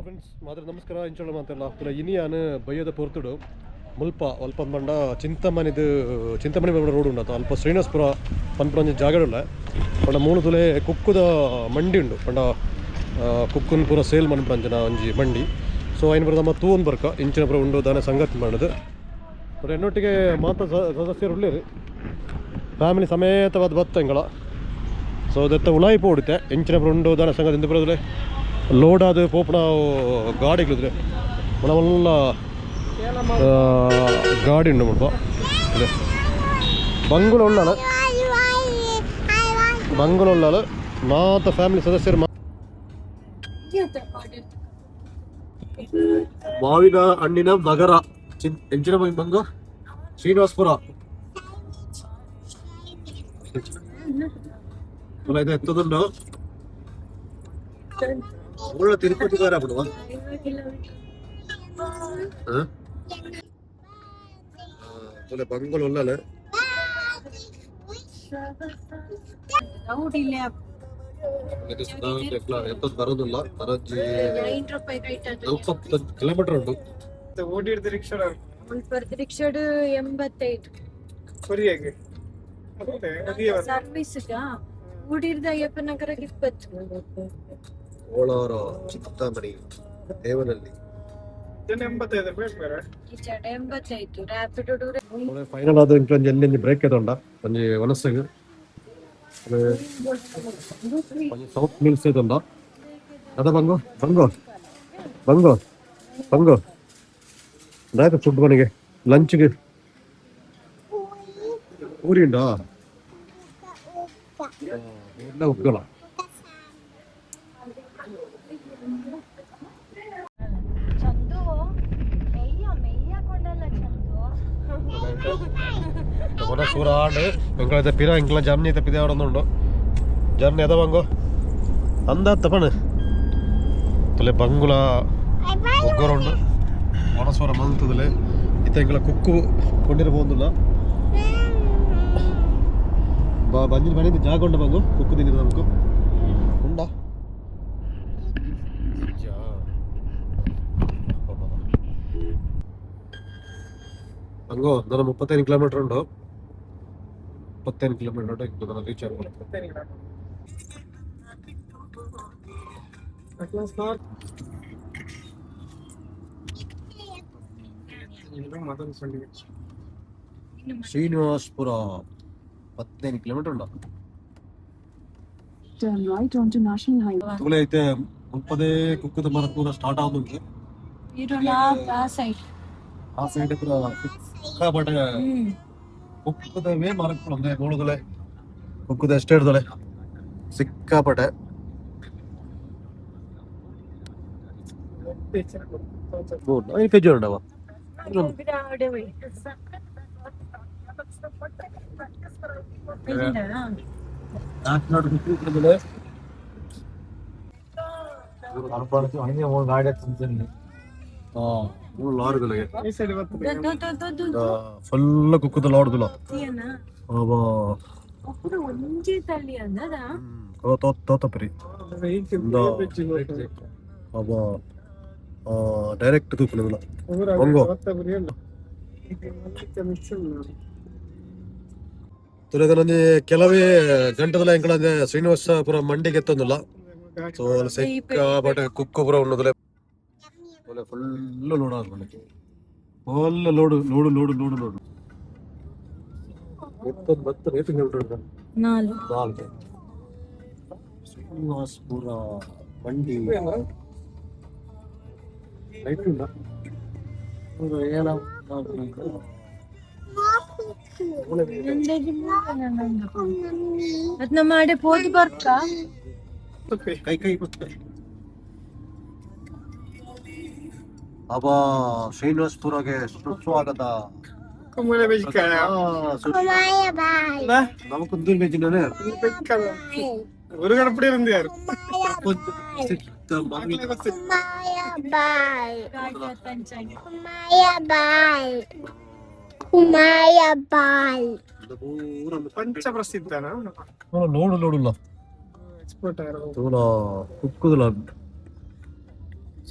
Friends, ಮಾತ್ರ ನಮಸ್ಕಾರ. ಇಂಚೋಳ ಮಾತೆಲ್ಲ ಇನಿಯಾನ್ ಬಯ್ಯದ ಪೊರ್ತುಡು ಮುಲ್ಪ ಅಲ್ಪ ಬಂಡ ಚಿಂತಮನಿದು ಚಿಂತಮಣಿ ರೋಡ್ ಉಂಡತ ಅಲ್ಪ ಶ್ರೀನಿವಾಸಪುರ ಪನ್ಪುನ ಒಂಜಿ ಜಾಗಡುಲ್ಲ. ಪಂಡ ಮೂಲು ತುಲೆ ಕುಕ್ಕುದ ಮಂಡಿ ಉಂಡು. ಪಂಡ ಕುಕ್ಕುನ್ ಪೂರ ಸೇಲ್ ಮನ್ಪುನಂಚಿನ ಒಂಜಿ ಮಂಡಿ. ಸೊ ಐನ್ ಪೂರ ನಮ್ಮ ತೂವೊಂದು ಬರ್ಕ ಇಂಚಿನ ಪೂರ ಉಂಡು ದಾನೆ ಸಂಗತಿ ಮಾಡೋದು. ಎನ್ನೊಟ್ಟಿಗೆ ಮಾತ ಸದಸ್ಯರು ಉಳ್ಳೇರು, ಫ್ಯಾಮಿಲಿ ಸಮೇತವಾದ ಬತ್ತ ಎಂಗಳ. ಸೊ ದತ್ತ ಉಳಾಯಿ ಪೋಡುತ್ತೆ ಇಂಚಿನ ಪೂರ ಉಂಡು ದಾನೆ ಸಂಗತಿ ಇಂದು ಪೂರ ಲೋಡ್ ಆದ್ ಪೋಪುನ ಗಾಡಿಗಳಿದ್ರೆ ಮಲ್ಲ ಗಾಡಿ ಉಂಡು ಮುಲ್ಪ. ಬಂಗುಲ ಉಳ್ಳಾಲ ಬಂಗುಲ ಉಳ್ಳಾಲ ಮಾತ ಫ್ಯಾಮಿಲಿ ಸದಸ್ಯರು. ಮಾವಿನ ಹಣ್ಣಿನ ನಗರ ಎಂಚಿನ ಬಂಗು ಶ್ರೀನಿವಾಸಪುರ ಎತ್ತದುಂಡು. ಊರ ತಿರುಪತಿಗಾರ ಬಿಡುವ ಬಂಗುಲ ಉಳ್ಳಾಲ. ಬರೋದಿಲ್ಲ, ಕಿಲೋಮೀಟರ್ ಉಂಟು. ರಿಕ್ಷಾಡ್ 85 ಸರ್ವಿಸ್. ಊಡಿರ್ದ ಅಯ್ಯಪ್ಪ ನಗರಕ್ಕೆ 20. ಕೋಲಾರ, ಚಿಂತಾಮಣಿ, ದೇವನಹಳ್ಳಿ. 85 ರ್ಯಾಪಿಡ್. ಫೈನಲ್ ಆದ ಒಂಜಿ ಎಲ್ಲಿ ಬ್ರೇಕ್ ಎತ್ತೊಂಡ ಒಂಜಿ ವನಸ್ಸಗ್ ಒಂಜಿ ಸೌತ್ ಮಿಲ್ಸ್ ಎತ್ತೊಂಡ. ಅದ ಬಂಗು ಬಂಗು ಬಂಗು ಬಂಗು ದಾಯತ ಫುಡ್ ಮನೆಗೆ ಲಂಚ್ಗೆ ಪೂರಿ ಉಂಡಾ? ಎಲ್ಲ ಉಕ್ಕಳ. ಚಂದು ಮೆಯ್ಯ ಮೆಯ್ಯ ಕೊಂಡಲ್ಲ ಚಂದು. ಸೂರಾಂಡ್ ಎಂಕಲ ಪಿರ ಎಂಕಲ ಜರ್ನಿ ತಪ್ಪಿದೆ ಅವಡೊಂದುಂಡು. ಜರ್ನಿ ಅದ ಬಂಗು ಅಂದಾತ್ತ ಪಣ ತುಲೆ ಬಂಗುಲ ಒಗ್ಗರುಂಡು ಒಣಸೂರ ಮಂತುದಲೆ. ಇತ್ತ ಎಂಕಲ ಕುಕ್ಕು ಕೊಂಡಿರ ಪೋಂದುಲ್ಲ. ಬಂಜಿನ ಬನಿ ಜಾಗ ಉಂಡ ಬಂಗು ಕುಕ್ಕು ತಿಂದಿರ ನಮಕು ಉಂಡ. ಬಂಗು ನನ್ನ 35 ಕಿಲೋಮೀಟರ್ ಉಂಡು. 35 ಕಿಲೋಮೀಟರ್ ಉಂಟು ರೀಚ್ ಆಗ್ಬೋದು. ಶ್ರೀನಿವಾಸಪುರ 15 ಕಿಲೋಮೀಟರ್ ಉಂಟು. Turn right onto National Highway. ತೂಲೆ ಐತೆ ಮುಪ್ಪದೇ ಕುಕ್ಕದ ಮರ ಪೂರ ಸ್ಟಾರ್ಟ್ ಆವೊಂದುಂಡು. ಆ ಸೈಡ್. ಆ ಸೈಡ್ ಪೂರ ಸಿಕ್ಕಾಪಟ್ಟೆ ಕುಕ್ಕದವೇ ಮರಕ್ಕುಂದೆ ನೋಡುದಲೆ. ಕುಕ್ಕದ ಎಷ್ಟೇ ಹಿಡ್ದಲೆ ಸಿಕ್ಕಾಪಟ್ಟೆ. ಪೆಜ್ಜು ಉಂಡವ. ಲಾರಿಗಳಿಗೆ ಫುಲ್ ಕುಕ್ಕದ ಲಾಡ್ದುಲ. ಒಂಜಿ ತಳಿ ಅಂದದ. ತೋತಪುರಿ ಅಬ್ಬ ಡೈರೆಕ್ಟ್ ತೂಪುನದಲ್ಲ ಬಂಗು. ತುಲಗನೊಂಜಿ ಕೆಲವೇ ಗಂಟೆದಲ್ಲ ಎಂಕಲ ಶ್ರೀನಿವಾಸಪುರ ಮಂಡಿಗೆ ಎತ್ತೊಂದುಲ್ಲ. ಸೊ ಸಿಕ್ಕಾಪಟ್ಟೆ ಕುಕ್ಕು ಪೂರ ಉಣ್ಣುದಲೆ. ಫುಲ್ ಲೋಡ್ ಆದ್ಮೇಲೆ full load load load load load ಎತ್ತೊಂದು ಬತ್ತ ರೇಟ್ ಕಿಲೋಮೀಟರ್? 4. 4. ಶ್ರೀನಿವಾಸಪುರ ಮಂಡಿ ಲೈಟ್ ಉಂಟಾ? ಅದ್ ನಮ್ಮ ಆಡೆ ಪೋದು ಬರ್ಕ. ಕೈ ಕೈ ಗೊತ್ತ ಅಬ್ಬಾ ಶ್ರೀನಿವಾಸಪುರಗೆ ಸುಸ್ವಾಗತ. ನಮಕೊಂದು ವೆಜ್ಜಿನೇ. ಪಂಚ ಪ್ರಸಿದ್ಧನ. ಲೋಡು ಲೋಡುಲ್ಲ. ಎಕ್ಸ್ಪೋರ್ಟ್. ತೂಲ ಕುಕ್ಕುದುಲ.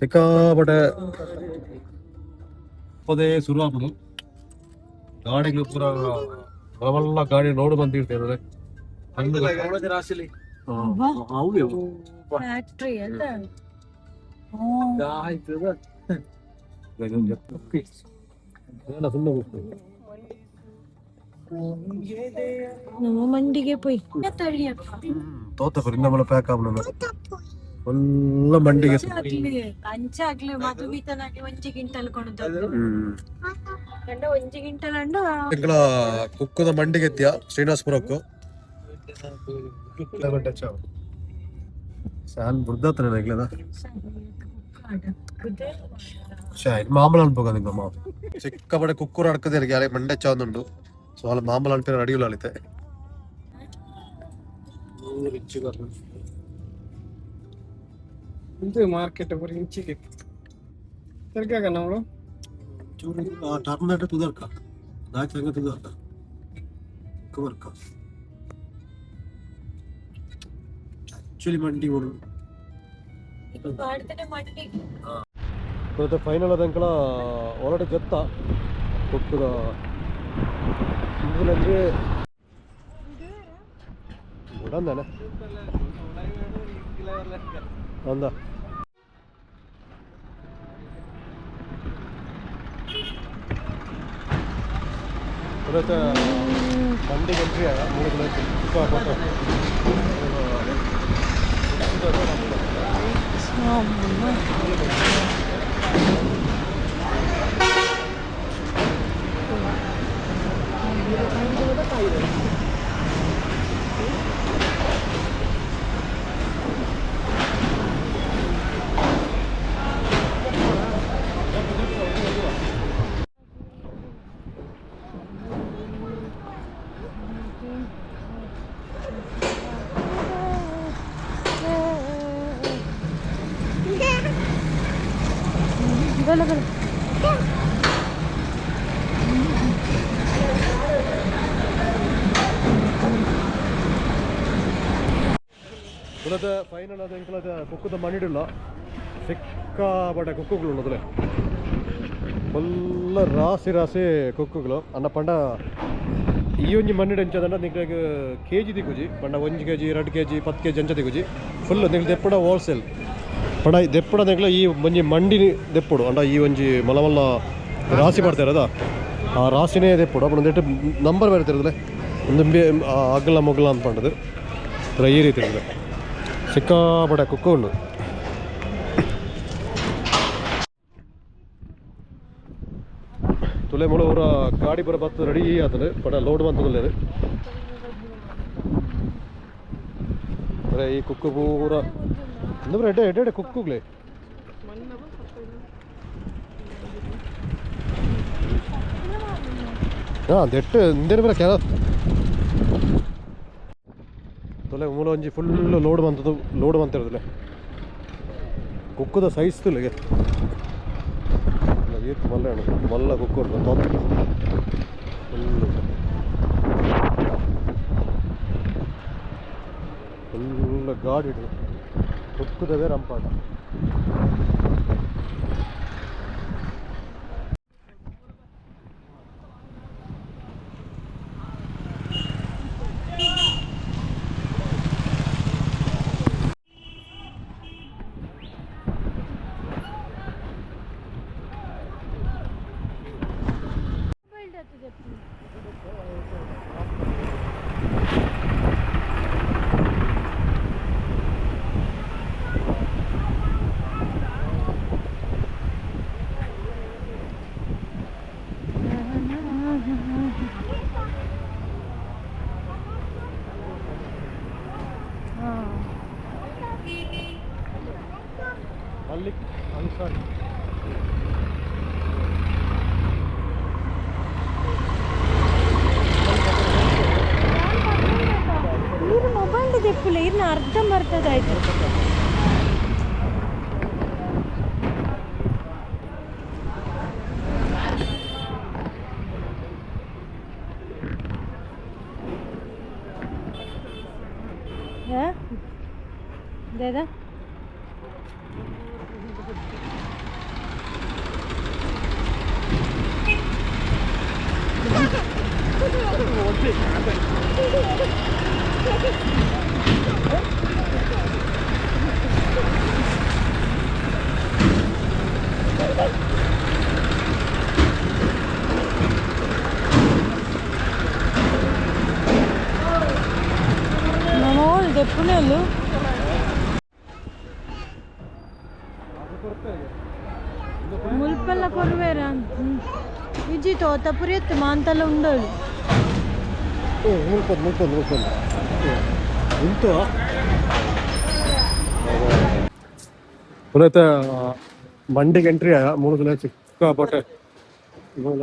ಸಿಕ್ಕಾಪಟ್ಟೆ ಪದೇ ಶುರು ಆಗ್ಬೋದು. ಗಾಡಿಗಳು ಪೂರ ಬಲವಲ್ಲ ಗಾಡಿ ಲೋಡ್ ಬಂದಿರ್ತೇವೆ. ಫ್ಯಾಕ್ಟ್ರಿ ಅಲ್ಲ. ನಮ್ಮ ಮಂಡಿಗೆ ಪೋಯ್ ತಳಿಯಪ್ಪ. ತೋತ ಇನ್ನೊಮ್ಮೆ ಪ್ಯಾಕ್ ಆಗೋಣ ಎಲ್ಲ ಮಂಡಿಗೆ. ಅಂಚಾಗ್ಲಿ ಮಧುಮಿತನಾಗಿ ಒಂಜಿ ಗಿಂಟಲ್ ಕೊಣದು ಕಂಡ ಒಂಜಿ ಗಿಂಟಲ್ ಅಂಡ. ತಿಂಗಳ ಕುಕ್ಕದ ಮಂಡಿಗೆ ಎತ್ತಿಯ ಶ್ರೀನಿವಾಸಪುರಕ್ಕೂ ಸಾನ್ ಬುರ್ದಾತನ ಇಗ್ಲದ ಮಾಮೂಲು ಅನ್ಪೋಗ ನಿಮ್ಮ ಸಿಕ್ಕಾಪಟ್ಟೆ ಕುಕ್ಕೂರು ಅಡ್ಕದೆ ಅಲೆ ಮಂಡೆ ಚಾಂದುಂಡು. ಸೊ ಅಲ್ಲ ಮಾಮೂಲು ಅನ್ಪಿನ ಅಡಿಯುಲ್ಲ ಅಲಿತೆ. ಇದು ಮಾರ್ಕೆಟ್ ಪೂರ ಇಂಚಿಗೆ ತಿರ್ಗಾಗ ನಾವು ಟರ್ನ್ ತುದರ್ಕ ದಾಚಂಗ ತುದರ್ಕ ಕುವರ್ಕ ಆಕ್ಚುಲಿ ಮಂಡಿ ಓಡು. ಪಾಡ್ತನೆ ಮಂಡಿ. ಮತ್ತೆ ಫೈನಲ್ ಆದಂಕಲ ಹೊರಟು ಜತ್ತ ಕುಕ್ಕದ ಅಂದ್ರೆ ಉಡಂದಾನೆ ಅಂದ. ಮತ್ತೆ ಮಂಡಿಗೆ ಎಂಟ್ರಿ ಆಗ 3 ಕಿಲೋ ಸಿಕ್ಕಾಪಟ್ಟೆ. ಕುಲದ ಫೈನಲ್ ಆದ ಎಂಕಲದ ಕುಕ್ಕುದ ಮಣಿಡುಲ್ಲ ಸಿಕ್ಕಾಪಟ್ಟೆ ಕುಕ್ಕುಗಳು ಉಳ್ಳದಲೆ ಫುಲ್ಲ ರಾಸಿ ರಾಸಿ ಕುಕ್ಕುಗಳು. ಅನ್ನ ಪಂಡ ಈ ಒಂಜಿ ಮಣ್ಣಿಡು ಎಂಚದಂಡ ನಿಕ್ಲೆಗ್ ಕೆಜಿ ದಿಕ್ಕುಜಿ ಪಂಡ 1 ಕೆಜಿ 2 ಕೆಜಿ 10 ಕೆಜಿ ಅಂಚ ದಿಕ್ಕುಜಿ. ಫುಲ್ ನಿಕ್ಲೆ ದೆಪ್ಪುಡ ಹೋಲ್ಸೇಲ್ ಪಂಡ ದೆಪ್ಪುಡ ನಿಕ್ಲೆ ಈ ಒಂಜಿ ಮಂಡಿ ದೆಪ್ಪುಡು ಅಂಡ ಈ ಒಂಜಿ ಮಲ್ಲ ಮಲ್ಲ ರಾಸಿ ಮಾಡ್ತಾರೆ ಅದ ಆ ರಾಸಿನೇ ದೆಪ್ಪುಡು. ಅಪ್ಪಣ ದೆಟ್ಟು ನಂಬರ್ ಬೇರೆ ತಿರುದಲೆ ಒಂದು ಅಗ್ಲ ಮೊಗ್ಲ ಅಂತ ಪಂಡದು ಈ ರೀತಿ ಇರ್ತದೆ. ಸಿಕ್ಕಾಪಟ್ಟೆ ಕುಕ್ಕು ಉಂಡು. ತುಲೆ ಮುಳು ಅವರ ಗಾಡಿ ಬರ ಬತ್ತು ರೆಡಿ ಆತದೆ ಪಡ ಲೋಡ್ ಬಂತದಲ್ಲ. ಈ ಕುಕ್ಕು ಪೂರ ಅಂದ್ರೆ ಎಡ್ಡೆ ಎಡ್ಡೆ ಎಡ್ಡೆ ಕುಕ್ಕುಗಳೇ. ಹಾಂ ದೆಟ್ಟು ಇಂದೇನು ಬರ ಕೆಲ ತೊಲೆ ಮೂಲ ಒಂಜಿ ಫುಲ್ ಲೋಡ್ ಬಂತದ್ದು ಲೋಡ್ ಬಂತಿರೋದಿಲ್ಲ ಕುಕ್ಕುದ ಸೈಜ್ ತುಲೆಗೆ ಏತ್ ಮಲ್ಲ ಅಣ್ಣ ಮಲ್ಲ ಕುಕ್ಕು ಉಂಟು ತೋತ ಫುಲ್ಲು ಫುಲ್ ಗಾಡಿ ಇಡು ಕುಕ್ಕುದವೇ ರಂಪಾಟ. Malik Ansari. ಇವ್ರ ಮೊಬೈಲ್ ದೆಪ್ಪುಲೆ ಇರ್ನ ಅರ್ಧ ಮರ್ತದಾಯ್ತು. ದಾದಾ. ದೆಪ್ಪುನಲ್ಲು ಮುಲ್ಪೆಲ್ಲ ಕೊರ್ವೇರ ಇಜ್ಜಿ ತೋತಪುರಿ ಎತ್ತು ಮಾಂತೆಲ್ಲ ಉಂಡೋಳು. ಮುಲ್ಪೊಂದು ಮುಲ್ಪೊಂದು ಮುಲ್ಪೊಂದು ಉಂಟು. ಪುನಃ ಮಂಡಿಗೆ ಎಂಟ್ರಿ ಆಯ ಮೂರು ದಿನ ಸಿಕ್ಕಾಪಟ್ಟೆ ಮೂಲ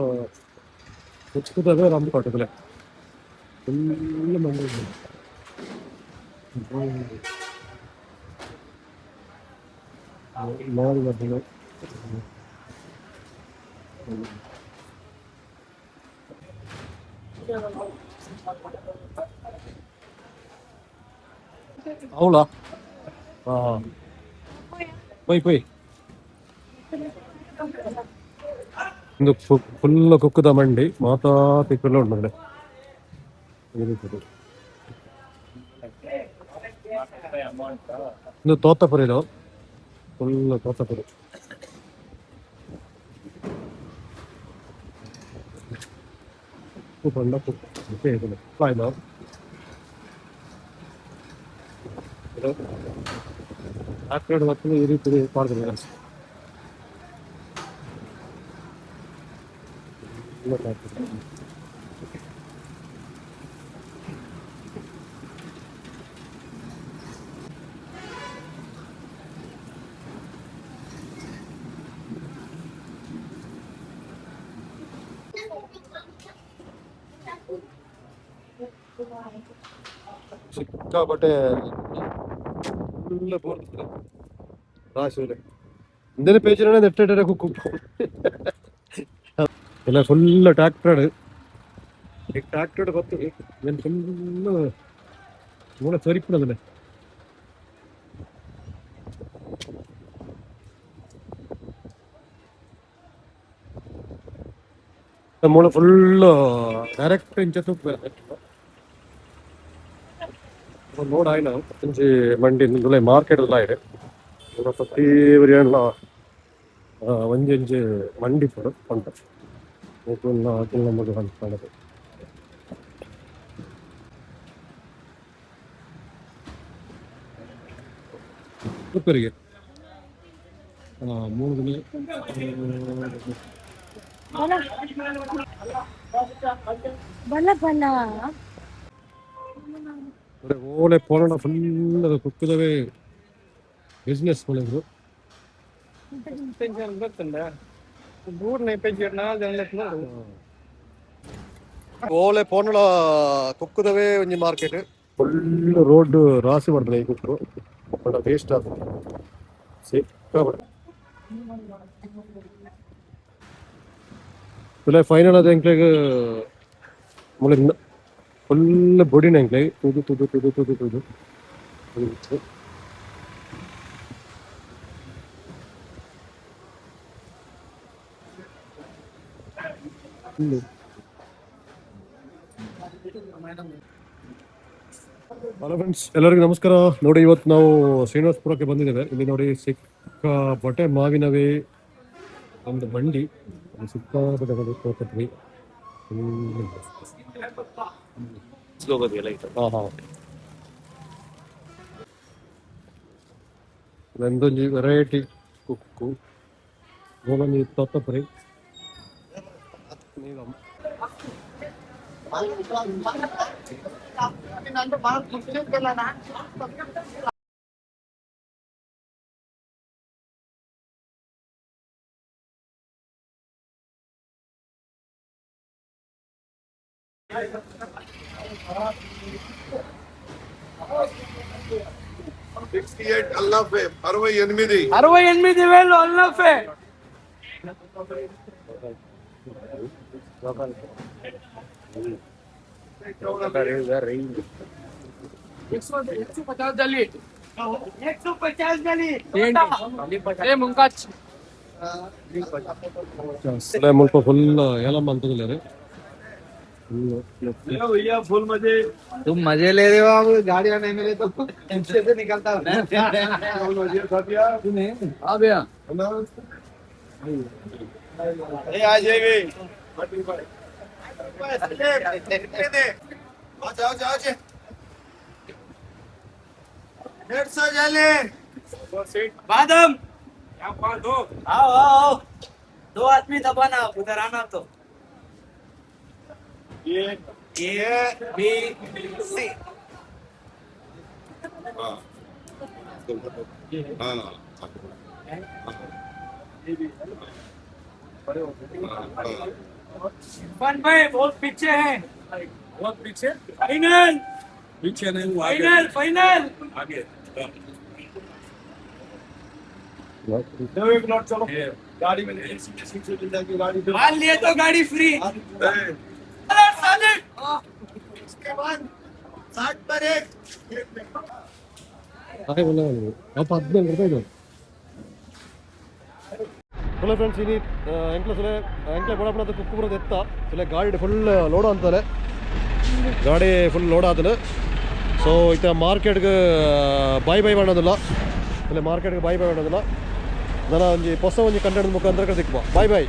ಮುಚ್ಕುದವೇ ರಂಪಾಟದಲೆ ಫುಲ್ ಮಂಡಿ. ಮಾಲ್ ಬರ್ತದೆ. ಹೌದಾ? ಹಾಂ, ಪೊಯ್ ಪೊಯ್. ಇಂದು ಫುಲ್ ಕುಕ್ಕುದ ಮಂಡಿ ಮಾತಾ ತಿಕ್ಕಲ್ಲ ಉಂಡು. ಇಂದು ತೋತಪುರಿ, ಇದು ಫುಲ್ ತೋತಪುರಿ. ಪಂಡ ಕುಕ್ಕು ಆಕಡೆ ಬರ್ತದೆ ಈ ರೀತಿ ಪಾಡ್ದಿಲ್ಲ. ಸಿಕ್ಕಾಪಟ್ಟೆ ಫುಲ್ ಬೋರ್ ರಾಶಿ ಇಂದಿನ ಪೇಜಿನ ನೆಟ್ಟೆ ಕುಕ್ಕು ಎಲ್ಲ ಫುಲ್ ಟ್ಯಾಕ್ಟರ್ ಟ್ಯಾಕ್ಟರ್ ಗೊತ್ತು ಏನು ಫುಲ್ ಮೂಲ ಸರಿಪಡದಲ್ಲ. ಮೂಲ ಫುಲ್ ಡೈರೆಕ್ಟ್ ಇಂಚ ತೂಪ್ ನೋಡ್ ಆಯ್ನ ಒಂಜಿ ಮಂಡಿ ಮಾರ್ಕೆಟ್ ಎಲ್ಲ ಇದೆ. ಪ್ರತಿ ಒಂಜಿ ಒಂಜಿ ಮಂಡಿ ಪುರ ಪಂಟ ನಮಗೆ ಪಂಪಣದು. ಉಪ್ಪರಿಗೆ 3 ದಿನ. ಬಲ ಬಲ. ಓಲೆ ಪೋರಣ ಫುಲ್ ಕುಕ್ಕುದವೇ ಬಿಸ್ನೆಸ್ ಮಾಡಿದ್ರು. ಪೆನ್ಷನ್ ಗೊತ್ತುಂಡ ಮೂರನೇ ಪೆನ್ಷನ್ ನಾಲ್ ಜನ. ಓಲೆ ಪೋನಳ ಕುಕ್ಕುದವೇ ಒಂಜಿ ಮಾರ್ಕೆಟ್. ಫುಲ್ ರೋಡ್ ರಾಸಿ ಮಾಡ್ತಾರೆ ಈ ಕುಕ್ಕು ವೇಸ್ಟ್ ಆಗ್ತದೆ ಸಿಕ್ಕಾಪಟ್ಟೆ. ಫೈನಲ್ ಅದ ಎಂಕ್ಲೆಗ್ ಮುಳೆ ಫುಲ್ ಬೊಡಿನ ಎಂಕ್ಲೆಗ್ ತೂದು ತೂದು ತೂದು ತೂದು ತೂದು. ಹಲೋ ಫ್ರೆಂಡ್ಸ್, ಎಲ್ಲರಿಗೂ ನಮಸ್ಕಾರ. ನೋಡಿ, ಇವತ್ತು ನಾವು ಶ್ರೀನಿವಾಸಪುರಕ್ಕೆ ಬಂದಿದ್ದೇವೆ. ಇಲ್ಲಿ ನೋಡಿ, ಸಿಕ್ಕಾಪಟ್ಟೆ ಮಾವಿನವೇ ಒಂದು ಮಂಡಿ. ಸಿಕ್ಕಾಪಟ್ಟೆ ತೋಟದ್ವಿ. ಹಾಂ ಹಾಂ, ಒಂದೊಂದು ವೆರೈಟಿ ಕುಕ್ಕು, ಒಂದೊಂದು ತೋತಪುರಿ. 68 అల్లాఫే 68. 68,000 అల్లాఫే. 150 डली, 150 डली. ಮುಂಕಾಚ್. ಮುಲ್ಪ ಫುಲ್ ಏಲಮ್ಮ ಅಂತದಿಲ್ಲ. भैया फुल मजे। तुम मजे ले रहे हो, अब गाड़ियां नहीं मिले तो से तो निकलता हूँ। मजे साथिया। हाँ भैया। आ जाएंगे। 150 जाले। बादम, आओ आओ आओ, दो आदमी दबाना, उधर आना तो। ये ए बी सी। हाँ हाँ हाँ। इरफान भाई बहुत पीछे हैं। बहुत पीछे। फाइनल। पीछे नहीं हूँ, आगे। Final, final. आगे दो एक मिनट, चलो गाड़ी में सीट से मिल जाएगी गाड़ी। माल लिए तो गाड़ी फ्री। सालिड। इसके बाद 60 पर एक। ಅಪ್ಪ 15 ರೂಪಾಯಿ. ಹಲೋ ಫ್ರೆಂಡ್ಸ್, ಇನಿ ಎಂಕ್ಲ ಸುಲೆ ಎಂಕ್ಲ ಬೋಡಪ್ಪನ ಕುಕ್ಕು ಬರೋದು ಎತ್ತ ಸುಲೆ ಗಾಡಿ ಫುಲ್ ಲೋಡ್ ಅಂತಾರೆ. ಗಾಡಿ ಫುಲ್ ಲೋಡ್ ಆತನು. ಸೊ ಇತ್ತ ಮಾರ್ಕೆಟ್ಗೆ ಬಾಯ್ ಬಾಯ್ ಮಾಡೋದಿಲ್ಲ ಇಲ್ಲ, ಮಾರ್ಕೆಟ್ಗೆ ಬಾಯ್ ಬಾಯ್ ಮಾಡೋದಿಲ್ಲ. ನನ್ನ ಒಂಜಿ ಹೊಸ ಒಂಜಿ ಕಂಟೆಂಟ್ ಮುಖಾಂತರ ದಿಕ್ಪ. Boy boy.